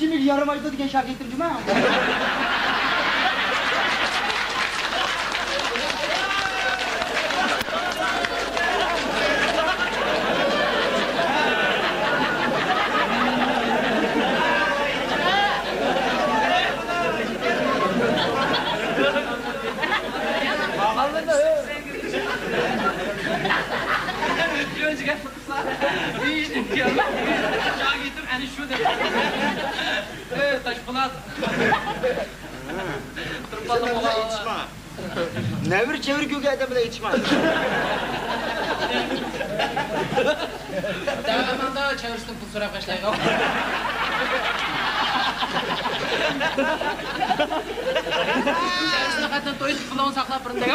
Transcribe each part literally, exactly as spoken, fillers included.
كىمگە يارىمايدۇ دېگەن شاگىرتىم جۇما. شۇنچە گەپ قىلسا، ھېچنېمە دېيەلمەي. شاگىرتىم ئەنە شۇ دەپ. ئەي، تاشپولات. تۇرۇپ قالدىم، ئېيتىشما. نەۋرە چەۋرە كۆرگەن ئادەم بىلەن ئېيتىشما. دەۋەرمەڭدە، چەۋرىسىدىن پۇل سوراپ باشلايدۇ. چەۋرىسىنى قاتتىق تويۇپ، پۇلۇڭنى ساقلاپ بېرىڭدە.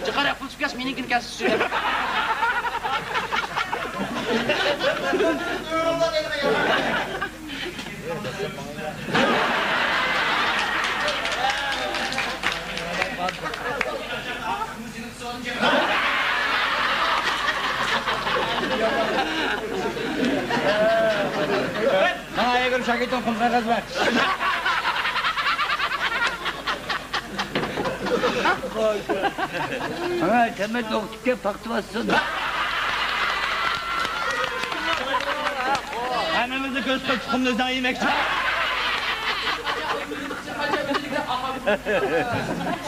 جىقاراق پۇل چىققاچ، مېنىڭكىنى كەلسە سۈرە. ماڭا ئەگىر شاگىرتىڭ قۇم قەغەز بەر. ماڭا تەمەت ئوقۇتۇپ كەپ پاختا باسسۇن. ھەممىمىزنى كۆز قىلىپ تۇخۇمنى ئۆزۈڭ يېمەكچى.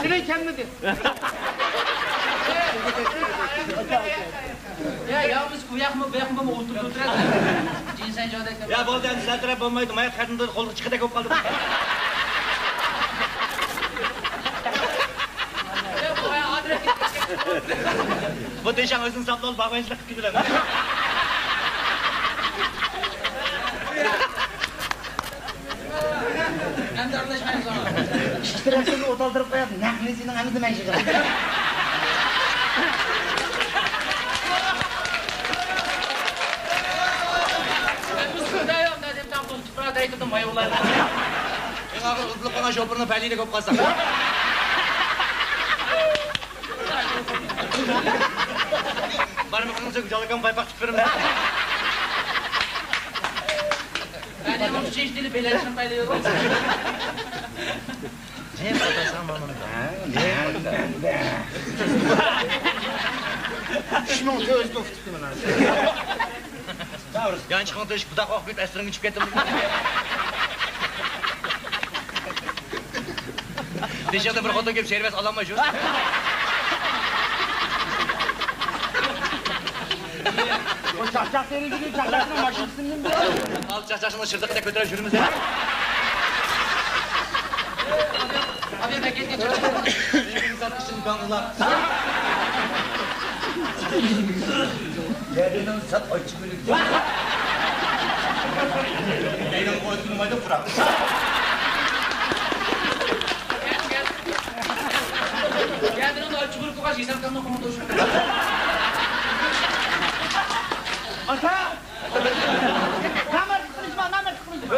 سېنىڭ كەلمىدى. يا، يالغۇز ئۇ ياقمۇ، بۇ ياقمۇ ئولتۇرۇپ ئولتۇرىسەن. جىنسەن جودەك. يا، بولدى، ئەمدى سەل تەرەپ بولمايدۇ. مايا قېرىندىن قولغا چىققۇدەك بولۇپ قالدى. يا، بۇ ئايال ئادىرەك. بۇ دېشاڭ ئۆزىنى ساپلا، باغۋەنچىلىك قىلىپ كېتىدۇ. ئەمدى ئارىلاشمايمىز ئۇنىڭ. ئىككى تەرەپتىن ئوت ئالدۇرۇپ قويۇپ، نەق مېنى سېنىڭ ئەمدى مەن يىغىلىپ. بىز خۇدايىم دەپ تاڭ توزۇپ تۇرار دەيدۇ مايۋىلار. ئەڭ ئاخىرى ئۇزىلىپ قالغان شوپۇرنىڭ پەلىدە كۆپ قالسا. بارمىقىڭىزنى جالىكام پايپاق تۇتۇپ بېرىمەن. ئۈچ مىڭ تۆت يۈز توقسان. يانچۇقىڭ تۆشۈك پۇداق ئوقۇپ كېتىپ ئەسلىرىڭگە چۈشۈپ كەتتىڭمۇ؟ بېشىڭدا بىر خوتۇن كېلىپ سېرىۋەتسە ئالالماي شۇ. بۇ چاقچاق سېرىگىنى چاقچاقنىڭ ماشىنىسىنى بىلىدۇ. ئال چاقچاقنىڭ شىردىقىدەك كۆتۈرۈپ يۈرمىسە. ئىنسان ئىشىنى بەڭلار. يەردىن سات ئاچچىق ئۆلۈك. مەيدان قويۇپ تۇرمايدۇ، پۇراق. ئاتا! نامەردلىك قىلىشما، نامەردلىك قىلىشما.